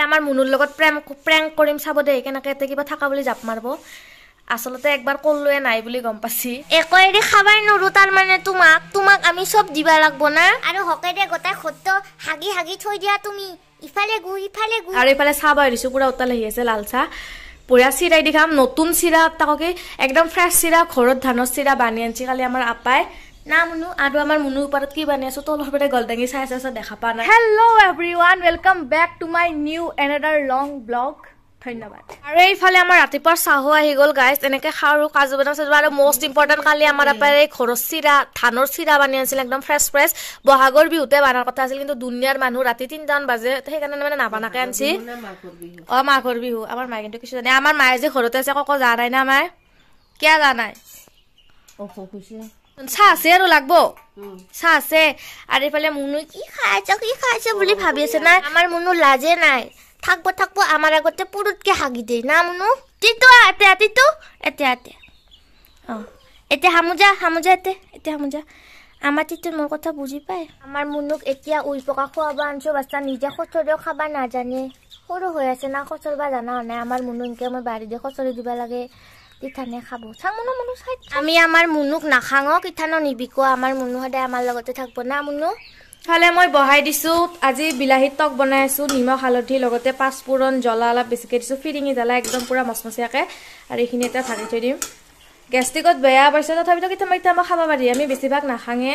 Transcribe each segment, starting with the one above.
আমাৰ মুনুৰ লগত প্ৰেংক কৰিম চাব দেই, কেনেকৈ এতিয়া কিবা থকা বুলি জাপ মাৰিব। আচলতে একবাৰ ক'লোৱে নাই বুলি গম পাইছি। একো এৰি খাবাই নোৱাৰো, তাৰমানে তোমাক আমি চব দিবা লাগব না। আৰু হকেৰে গোটাই সত্য হাগি হাগি থৈ দিয়া তুমি, ইফালে গু ইফালে গু। আৰু এইফালে চাহ বহাই দিছোঁ, পুৰা উতাল আহি আছে লাল চাহ। পুৰা চিৰাই দি খাম, নতুন চিৰা, তাককে একদম ফ্ৰেছ চিৰা, ঘৰত ধানৰ চিৰা বানি আনছি কালি আমাৰ আপাই। না মুনু, আৰু আমাৰ মুনুৰ ওপৰত কি বানি আছো তলৰ পৰা গলদাঙি চাই আছে, দেখা পোৱা নাই। Hello everyone, welcome back to my new another long blog. ধন্যবাদ। আৰু এইফালে আমাৰ ৰাতিপুৱাৰ চাহো আহি গ'ল গাইজ। এনেকে খাওঁ আৰু কাজু বাদাম চাজু। আৰু মষ্ট ইম্পৰ্টেণ্ট, কালি আমাৰ আপাই এই ঘৰৰ চিৰা, ধানৰ চিৰা বানি আনিছিল একদম ফ্ৰেছ ফ্ৰেছ। বহাগৰ বিহুতে বানাৰ কথা আছিল, কিন্তু দুনিয়াৰ মানুহ ৰাতি 3টামান বাজে, সেইকাৰণে মানে নাবানাকে আনছি। অ, মাঘৰ বিহু। আমাৰ মায়ে কিন্তু কিছু জানে। আমাৰ মায়ে যে ঘৰতে আছে, ককো যোৱা নাই না মায়ে? কিয় যোৱা নাই? চাহ আছে আৰু লাগব, চাহ আছে। আৰু এইফালে মুনু কি খাইছ কি খাইছ বুলি ভাবি আছে না। আমাৰ মুনু লাজে নাই, থাকব থাকব আমাৰ আগতে পুৰুতকে হাগি দিয়ে না মুনু। তিতু এতিয়া, তিতু এতিয়া এতিয়া, অ এতিয়া হামুজা হামুজা, এতিয়া এতিয়া হামুজা। আমাৰ তিতু মোৰ কথা বুজি পায়। আমাৰ মুনুক এতিয়া উই পকা খুৱাব আনছো, বাচ্চা নিজে খচৰিও খাবা নাজানে, সৰু হৈ আছে না, খচৰিব জানা নাই। আমাৰ মুনু এনেকে মই বাৰী দি খচৰি দিব লাগে, তিথানে খাব। চাং মুনু, মুনু চাই। আমি আমাৰ মুনুক নাখাঙো, কিথানো নিবিকো। আমাৰ মুনু সদায় আমাৰ লগতে থাকব না মুনু। ইফালে মই বহাই দিছোঁ আজি বিলাহী টক বনাই আছোঁ, নিমখ হালধি লগতে পাঁচফোৰণ জ্বলা অলপ বেছিকৈ দিছোঁ, ফিৰিঙি জ্বলা একদম পূৰা মচমচীয়াকৈ। আৰু এইখিনি এতিয়া ঢাকি থৈ দিম। গেষ্ট্ৰিকত বেয়া পাইছে, তথাপিতো কেতিয়াবা কেতিয়াবা খাব পাৰি, আমি বেছিভাগ নাখাঙে,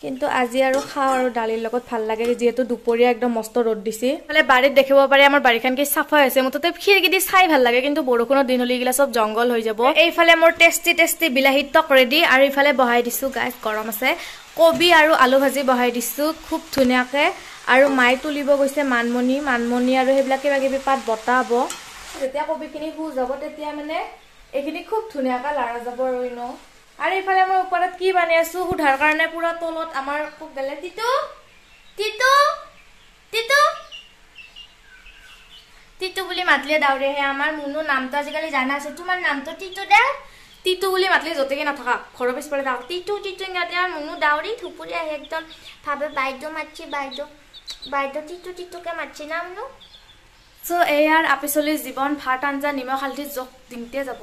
কিন্তু আজি আৰু খাওঁ। আৰু দালিৰ লগত ভাল লাগে, যিহেতু দুপৰীয়া একদম মস্ত ৰ'দ দিছে। ইফালে বাৰীত দেখিব পাৰি আমাৰ বাৰীখন কি চাফা হৈছে, মুঠতে খিৰিকী দি চাই ভাল লাগে, কিন্তু বৰষুণৰ দিন হ'লে এইগিলা চব জংঘল হৈ যাব। এইফালে মোৰ টেষ্টি টেষ্টি বিলাহী টক ৰেডি। আৰু ইফালে বহাই দিছোঁ গাইজ, গৰম আছে, কবি আৰু আলু ভাজি বহাই দিছোঁ খুব ধুনীয়াকৈ। আৰু মায়ে তুলিব গৈছে মানমণি, মানমণি আৰু সেইবিলাক কিবা কিবি পাত বতাব। যেতিয়া কবিখিনি শুজ যাব তেতিয়া মানে এইখিনি খুব ধুনীয়াকৈ লাৰা যাব আৰু ইনো। আৰু এইফালে মই ওপৰত কি বানি আছো সোধাৰ কাৰণে পুৰা তলত আমাৰ খুব গেলে তিতু তিতু তিতু তিতু বুলি মাতিলে দাউৰে আহে। আমাৰ মুনু নামটো আজিকালি জানা আছে, তোমাৰ নামটো তিতু দে। তিতু বুলি মাতিলে য'তেকে নাথাকা, ঘৰৰ পিছফালে থাকা, তিতু তিতু ইহঁতে আমাৰ মুনু দাউৰি থুপুৰি আহে একদম, ভাবে বাইদেউ মাতছি, বাইদেউ বাইদেউ তিতু তিতুকে মাতছি না মুনু। চ' এয়াৰ আপিচলিৰ জীৱন, ভাত আঞ্জা নিমখ হালধি জোখ দিনতে যাব।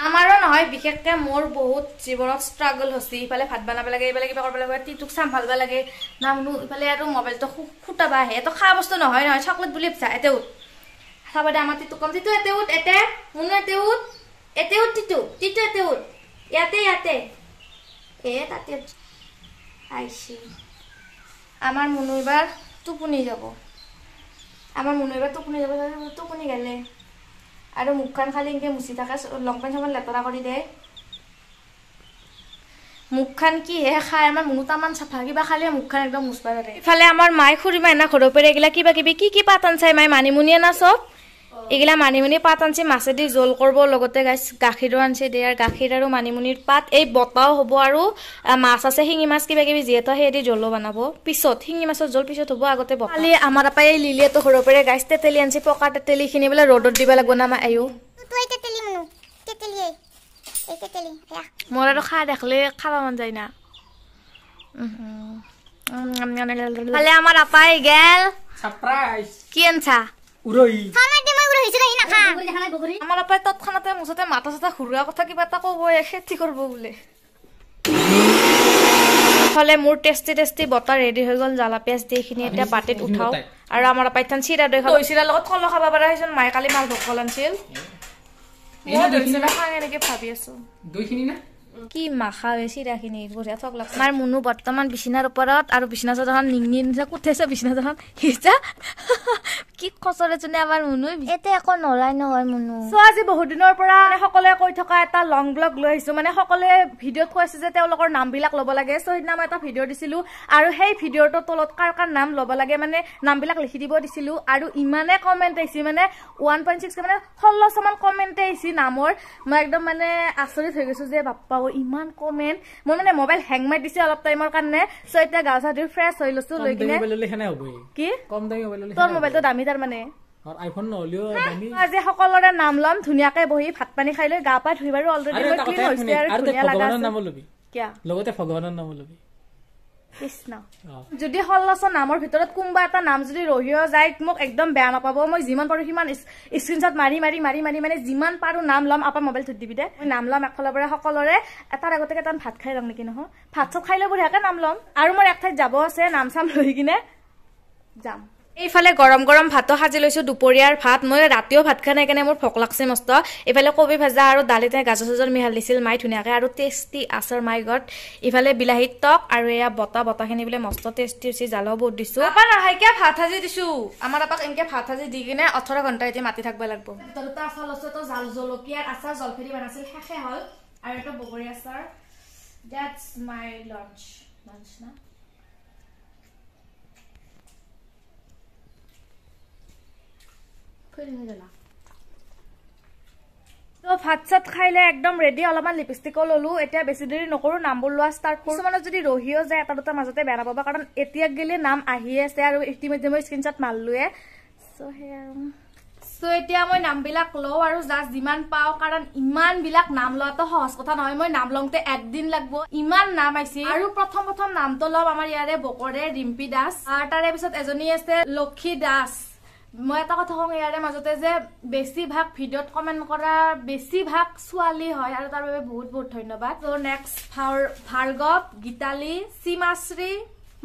আমাৰো নহয়, বিশেষকৈ মোৰ বহুত জীৱনত ষ্ট্ৰাগল হৈছে। ইফালে ভাত বনাব লাগে, এইফালে কিবা কৰিব লাগে, তিতুক চম্ভালিব লাগে না মুনু। ইফালে আৰু মোবাইলটো খুটাব আহে, এইটো খোৱা বস্তু নহয় নহয়, চকলেট বুলি ভাবিছা। এতে উঠ, চাব দে আমাৰ তিতুক কম, তিতু এতে উঠ, এতে মুনু এতে উঠ, এতে উঠ তিতু, তিতু এতে উঠ, ইয়াতে ইয়াতে, এ তাতে আহিছে। আমাৰ মুনু এইবাৰ টোপনি যাব, আমাৰ মুনু এইবাৰ টোপনি যাব, টোপনি গেলে আৰু মুখখন খালি এনেকে মুচি থাকে, লং পেণ্ট চং লেতেৰা কৰি দে। মুখখন কিহে খায় আমাৰ মুনু, তামান চাফা, কিবা খালে মুখখন একদম মুচবা ধৰে। ইফালে আমাৰ মায়ে খুৰীমা এনা ঘৰৰ পৰা এইগিলা কিবা কিবি কি কি পাত আনছাই মায়ে, মানিমুনি আনা চব এইগিলা মানিমুনি পাত আনছে, মাছেদি জোল কৰিব, লগতে গাখীৰো আনছে দে। আৰু গাখীৰ আৰু মানিমুনিৰ পাত এই বটাও হ'ব, আৰু মাছ আছে শিঙি মাছ কিবা কিবি যিহেতু সেই দি জোলো বনাব পিছত, শিঙি মাছৰ জোল পিছত হ'ব, আগতে বটা। কালি আমাৰ আপাই এই লিলিয়াটো ঘৰৰ পৰা গাইছ তেতেলী আনছে, পকা তেতেলীখিনি বোলে ৰ'দত দিব লাগিব না আমাৰ আয়ো। মোৰ আৰু খা দেখিলে খাব মন যায় না। ফালে আমাৰ আপাই গেল কি আনছা? আমাৰ আপাই তৎক্ষণাতে মুঠতে মাথা চাথা ঘূৰোৱা কথা কিবা এটা ক'ব, খেতি কৰিব বোলে। ইফালে মোৰ টেষ্টি টেষ্টি বটা ৰেডি হৈ গ'ল, জ্বালা পিঁয়াজ দি এইখিনি এতিয়া বাতিত উঠাওঁ। আৰু আমাৰ আপাই থান চিৰা দৈ খাব, দৈ চিৰাৰ লগত কল খাব পৰা হৈছে। মায়ে কালি মালভোগ কল আনিছিল, মই দৈ চিৰা খাওঁ এনেকে ভাবি আছো। কি মাখা হৈ চিৰাখিনি বঢ়িয়া থক লাগছে। আমাৰ মুনু বৰ্তমান বিচনাৰ ওপৰত আৰু বিচনা চাদৰখন নিংনি নিচিনা কুঠাইছে, বিচনা চাদৰখন সিজা কি খচৰেজনে আমাৰ মুনু, এতিয়া একো নলাই নহয় মুনু। চ' আজি বহুত দিনৰ পৰা মানে সকলোৱে কৈ থকা এটা লং ব্লগ লৈ আহিছো, মানে সকলোৱে ভিডিঅ'ত কৈছে যে তেওঁলোকৰ নামবিলাক ল'ব লাগে। চ' সেইদিনা মই এটা ভিডিঅ' দিছিলো, আৰু সেই ভিডিঅ'টোৰ তলত কাৰ কাৰ নাম ল'ব লাগে মানে নামবিলাক লিখি দিব দিছিলো। আৰু ইমানে কমেণ্ট আহিছে, মানে 1.6 মানে 1600মান কমেণ্ট আহিছে নামৰ। মই একদম মানে আচৰিত হৈ গৈছো যে বাপ্পা ইমান কমেণ্ট। মই মানে মোবাইল হেং মাৰি দিছে অলপ টাইমৰ কাৰণে। চ' এতিয়া গা চা ধুই ফ্ৰেছ হৈ লৈছো, লৈ কিনে কি তোৰ মোবাইলটো দামী তাৰমানে আজি সকলোৰে নাম ল'ম, ধুনীয়াকে বহি ভাত পানী খাই লৈ গা পা ধুই বাৰু অলৰেডি মই ক্লিন হৈছে আৰু ধুনীয়া লাগা আছে। লগতে ভগৱানৰ নাম ল'বি। কৃষ্ণ। যদি 1600 নামৰ ভিতৰত কোনোবা এটা নাম যদি ৰহিও যায় মোক একদম বেয়া নাপাব। মই যিমান পাৰো সিমান স্ক্ৰীনশ্বট মাৰি মাৰি মাৰি মাৰি মানে যিমান পাৰো নাম ল'ম। আপা মোবাইল থৈ দিবি দে, মই নাম ল'ম একফালৰ পৰা সকলোৰে। এটাৰ আগতে কেইটামান ভাত খাই ল'ম নেকি? নহয়, ভাত চব খাই লৈ বঢ়িয়াকে নাম ল'ম। আৰু মোৰ এক ঠাইত যাব আছে, নাম চাম লৈ কিনে যাম। এইফালে গৰম গৰম ভাতো সাজি লৈছো, দুপৰীয়াৰ ভাত। মই ৰাতিও ভাত খোৱা নাই কাৰণে মোৰ ভোক লাগছে মস্ত। এইফালে কবি ভাজা আৰু দালিতে গাজৰ চাজৰ মিহাল দিছিল মাই ধুনীয়াকে, আৰু টেষ্টি আচাৰ মাই গড। ইফালে বিলাহীৰ টক আৰু এয়া বতাখিনি বোলে মস্ত টেষ্টি হৈছে, জ্বালাও বহুত দিছো। আপা নাহাইকে ভাত সাজি দিছো। আমাৰ আপাক এনেকে ভাত সাজি দি কিনে 18 ঘণ্টা এতিয়া মাতি থাকিব লাগিব। দুটা আচাৰ লৈছো, এটা জাল জলকীয়াৰ আচাৰ জলফেৰি বনাইছিল শেষে হ'ল, আৰু এটা বগৰী আচাৰ। That's my lunch. Lunch না? তো ভাত চাত খাইলে একদম ৰেডি। অলপমান লিপষ্টিকো ললো। এতিয়া বেছি দেৰি নকৰো, নামবোৰ লোৱা ষ্টাৰ্ট কৰো। কিছুমানত যদি ৰহিও যায় এটা দুটা মাজতে বেয়া নাপাবা, কাৰণ এতিয়া গেলে নাম আহি আছে আৰু ইতিমধ্যে মই স্ক্ৰীনশ্বট মাৰিলোৱে। চ' সেয়া আৰু। চ' এতিয়া মই নামবিলাক লওঁ আৰু জাষ্ট যিমান পাওঁ, কাৰণ ইমানবিলাক নাম লোৱাটো সহজ কথা নহয়। মই নাম লওঁতে একদিন লাগব, ইমান নাম আহিছে। আৰু প্ৰথম প্ৰথম নামটো ল'ম আমাৰ ইয়াৰে বকৰে ৰিম্পী দাস, আৰু তাৰে পিছত এজনী আছে লক্ষী দাস। মই এটা কথা কওঁ ইয়াৰে মাজতে যে বেছিভাগ ভিডিঅ'ত কমেণ্ট কৰা বেছিভাগ ছোৱালী হয়, আৰু তাৰ বাবে বহুত বহুত ধন্যবাদ। ত' নেক্সট ভাৰ্গৱ, গীতালি, সীমাশ্ৰী,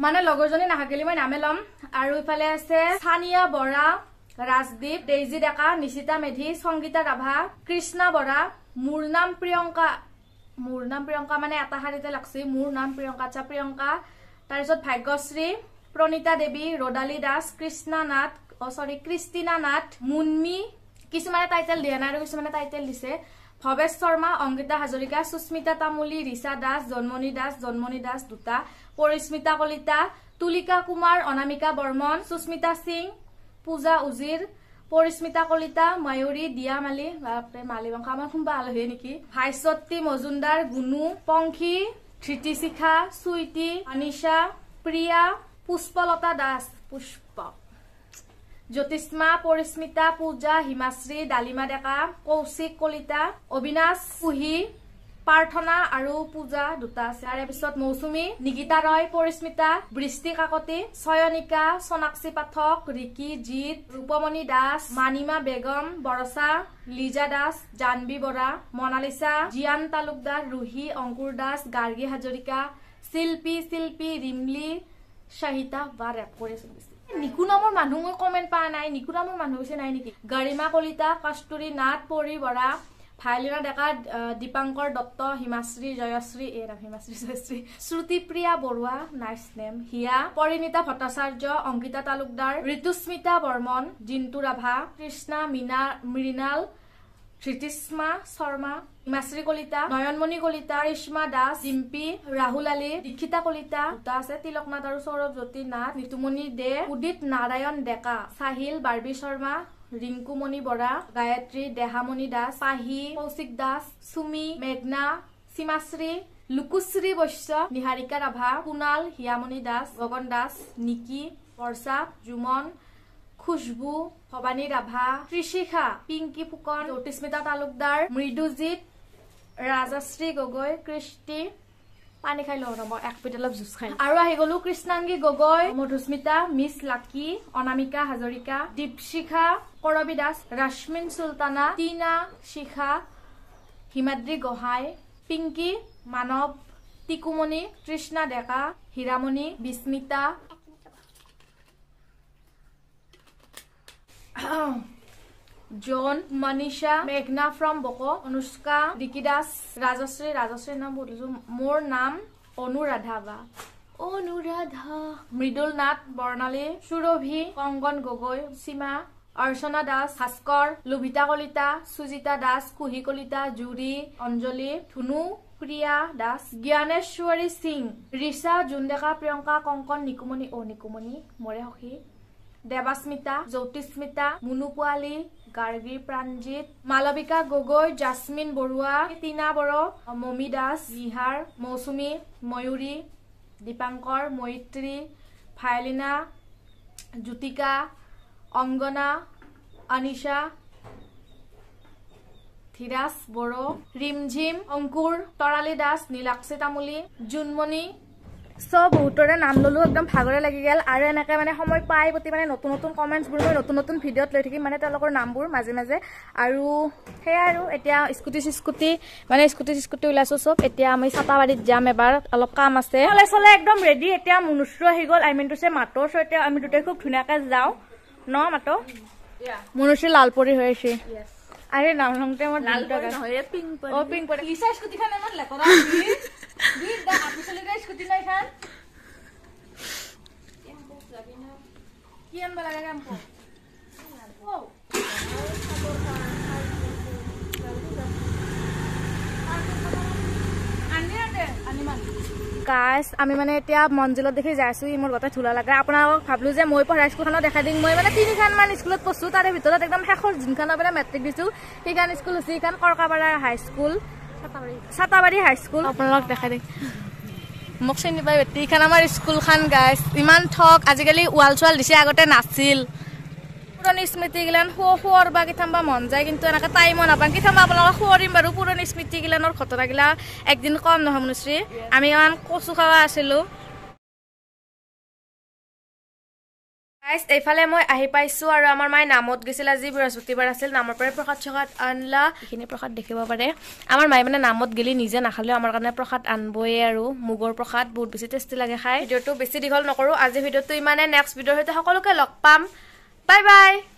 মানে লগৰজনী নাথাকিলে মই নামে ল'ম। আৰু ইফালে আছে ছানিয়া বৰা, ৰাজদীপ, ডেইজী ডেকা, নিশিতা মেধি, সংগীতা ৰাভা, কৃষ্ণা বৰা, মোৰ নাম প্ৰিয়ংকা। মোৰ নাম প্ৰিয়ংকা মানে এটা শাৰীতে লাগছে, মোৰ নাম প্ৰিয়ংকা, আচ্ছা প্ৰিয়ংকা। তাৰপিছত ভাগ্যশ্ৰী, প্ৰণীতা দেৱী, ৰদালী দাস, কৃষ্ণা নাথ, চৰি ক্ৰিষ্টিনা নাথ, মুনমি। কিছুমানে টাইটেল দিয়া নাই আৰু কিছুমানে টাইটেল দিছে। ভৱেশ শৰ্মা, অংকিতা হাজৰিকা, সুস্মিতা তামুলী, ৰিচা দাস, জন্মণি দাস, জন্মণি দাস দুটা, পৰিস্মিতা কলিতা, তুলিকা কুমাৰ, অনামিকা বৰ্মন, সুস্মিতা সিং, পূজা উজিৰ, পৰিস্মিতা কলিতা, ময়ূৰী, দিয়া মালি, বাপৰে মালি বংশ আমাৰ কোনোবা আলহী নেকি, ভাইচতী মজুমদাৰ, গুণু, পংখী, ধৃতিশিখা, চুইটি, অনিশা, প্ৰিয়া, পুষ্পলতা দাস, পুষ্প, জ্যোতিষ্মা, পৰিস্মিতা, পূজা, হিমাশ্ৰী, ডালিমা ডেকা, কৌশিক কলিতা, অবিনাশ, কুহি, প্ৰাৰ্থনা আৰু পূজা দুটা আছে। তাৰে পিছত মৌচুমী, নিকিতা ৰয়, পৰিস্মিতা, বৃষ্টি কাকতি, চয়নিকা, সোণাক্ষী পাঠক, ৰিকি, জিত, ৰূপমণি দাস, মানিমা বেগম, বৰষা, লিজা দাস, জানবী বৰা, মনালিছা, জিয়ান তালুকদাৰ, ৰুহি, অংকুৰ দাস, গাৰ্গী হাজৰিকা, শিল্পী, শিল্পী, ৰিমলি, শাহিতা বা ৰেপ কৰি আছো। নিকু নামৰ মানুহ মই কমেণ্ট পোৱা নাই, নিকু নামৰ মানুহ হৈছে নাই নেকি? গৰিমা কলিতা, কস্তুৰী নাথ, পৰি বৰা, ভাইলিনা ডেকা, দীপাংকৰ দত্ত, হিমাশ্ৰী, জয়শ্ৰী, এই নাম হিমাশ্ৰী, জয়শ্ৰী, শ্ৰুতিপ্ৰিয়া বৰুৱা, নাইচ নেম, হিয়া, পৰিণীতা ভট্টাচাৰ্য, অংকিতা তালুকদাৰ, ঋতুস্মিতা বৰ্মন, জিন্তু ৰাভা, কৃষ্ণা, মীনা, মৃণাল, ধৃতিস্মা শৰ্মা, হিমাশ্ৰী কলিতা, নয়নমণি কলিতা, ৰিশ্মা দাস, ডিম্পী, ৰাহুল আলী, দীক্ষিতা কলিতা, দুটা আছে, তিলক নাথ আৰু সৌৰভ জ্যোতি নাথ, নিতুমণি দে, উদিত নাৰায়ণ ডেকা, চাহিল, বাৰ্বী শৰ্মা, ৰিংকুমণি বৰা, গায়ত্ৰী, দেহামণি দাস, পাহি, কৌশিক দাস, চুমি, মেঘনা, সীমাশ্ৰী, লুকুশ্ৰী বৈশ্য, নিহাৰিকা ৰাভা, কুণাল, হিয়ামণি দাস, গগন দাস, নিকি, বৰ্ষা, জুমন, খুশবু, ভবানী ৰাভা, ত্ৰিশিখা, পিংকি ফুকন, জ্যোতিস্মিতা তালুকদাৰ, মৃদুজিত, ৰাজশ্ৰী গগৈ, কৃষ্টি, পানী খাই লওঁ ৰ'ব, এক পিট অলপ জুচ খাই। আৰু আহি গলো কৃষ্ণাংগী গগৈ, মধুস্মিতা, মিছ লাকি, অনামিকা হাজৰিকা, দীপশিখা, কৰবী দাস, ৰশ্মিন চুলতানা, টিনা শিখা, হিমাদ্ৰী গোহাঁই, পিংকি, মানৱ, টিকুমণি, তৃষ্ণা ডেকা, হীৰামণি, বিস্মিতা, জন, মনীষা, মেঘনা ফ্ৰম বকো, অনুষ্কা, ৰিকি দাস, ৰাজশ্ৰী, ৰাজশ্ৰীৰ নাম বদলিছো, মোৰ নাম অনুৰাধা বা অনুৰাধা, মৃদুল নাথ, বৰ্ণালী, সুৰভি, কংগন গগৈ, সীমা, অৰ্চনা দাস, ভাস্কৰ, লোভিতা কলিতা, সুজিতা দাস, কুহি কলিতা, জুৰি, অঞ্জলি, ধুনু, প্ৰিয়া দাস, জ্ঞানেশ্বৰী সিং, ৰিচা, জোন ডেকা, প্ৰিয়ংকা, কংকন, নিকুমণি, অ নিকুমণি মোৰে সখী, দেৱাস্মিতা, জ্যোতিস্মিতা, মুনু পোৱালি, গাৰ্গী প্ৰাণজিত, মালবিকা গগৈ, জাছমিন বৰুৱা, টিনা বড়ো, মমি দাস, নিহাৰ, মৌচুমী, ময়ূৰী, দীপাংকৰ, মৈত্ৰী, ভায়লিনা, জ্যোতিকা, অংগনা, অনিশা, ধীৰাজ বড়ো, ৰিমঝিম, অংকুৰ, তৰালী দাস, নীলাক্ষী তামুলী, জোনমণি, চ' বহুতৰে নাম ল'লোঁ, একদম ভাগৰে লাগি গ'ল। আৰু এনেকৈ মানে সময় পাই প্ৰতি মানে নতুন নতুন কমেণ্টছবোৰ মই নতুন নতুন ভিডিঅ'ত লৈ থাকিম, মানে তেওঁলোকৰ নামবোৰ মাজে মাজে। আৰু সেয়াই আৰু এতিয়া স্কুটি চিস্কুটি মানে স্কুটি চিস্কুটি ওলাইছোঁ চব। এতিয়া আমি চাটাবাৰীত যাম এবাৰ, অলপ কাম আছে। চলে চলে একদম ৰেডি। এতিয়া মুনুশ্ৰু আহি গ'ল, I mean to চে মাতো। চ' এতিয়া আমি দুটাই খুব ধুনীয়াকৈ যাওঁ ন মাতো। মুনুশ্ৰী লালপৰি হৈ আছে। আৰে নাম লওঁতে মই পিংক পৰি। স্কুটিখন ইমান লেতেৰা, কি আনব লাগে কেম্পু? গাইছ আমি মানে এতিয়া মঞ্জিলত দেখি যাই আছো, মোৰ গোটেই ধূলা লাগে। আপোনালোকক ভাবলো যে মই পঢ়া স্কুলখনত দেখাই দিম। মই মানে 3খনমান স্কুলত পঢ়িছোঁ, তাৰে ভিতৰত একদম শেষৰ যোনখনৰ পৰা মেট্ৰিক দিছোঁ সেইখন স্কুল হৈছে সেইখন Karkapara high school, Chatabari high school. আপোনালোকক দেখাই দিম, মোক চিনি পাই বেটি। এইখন আমাৰ স্কুলখন গাইছ, ইমান ঠক। আজিকালি ৱাল চোৱাল দিছে, আগতে নাছিল। পুৰণি স্মৃতিগিলান সোঁৱৰবা কেতিয়াবা মন যায়, কিন্তু এনেকৈ টাইমো নাপাওঁ। কেতিয়াবা আপোনালোকক সোঁৱৰিম বাৰু পুৰণি স্মৃতিগিলানৰ ঘটনাগিলা একদিন কম নহয় মনুশ্ৰী। আমি ইমান কচু খাৱা আছিলোঁ। গাইছ এইফালে মই আহি পাইছোঁ আৰু আমাৰ মায়ে নামত গৈছিল, আজি বৃহস্পতিবাৰ আছিল। নামৰ পৰাই প্ৰসাদ চসাদ আনলা, এইখিনি প্ৰসাদ দেখিব পাৰে। আমাৰ মায়ে মানে নামত গেলি নিজে নাখালেও আমাৰ কাৰণে প্ৰসাদ আনবয়ে আৰু মুগৰ প্ৰসাদ বহুত বেছি টেষ্টি লাগে খাই। ভিডিঅ'টো বেছি দীঘল নকৰোঁ, আজি ভিডিঅ'টো ইমানে। নেক্সট ভিডিঅ'ৰ সৈতে সকলোকে লগ পাম। Bye bye.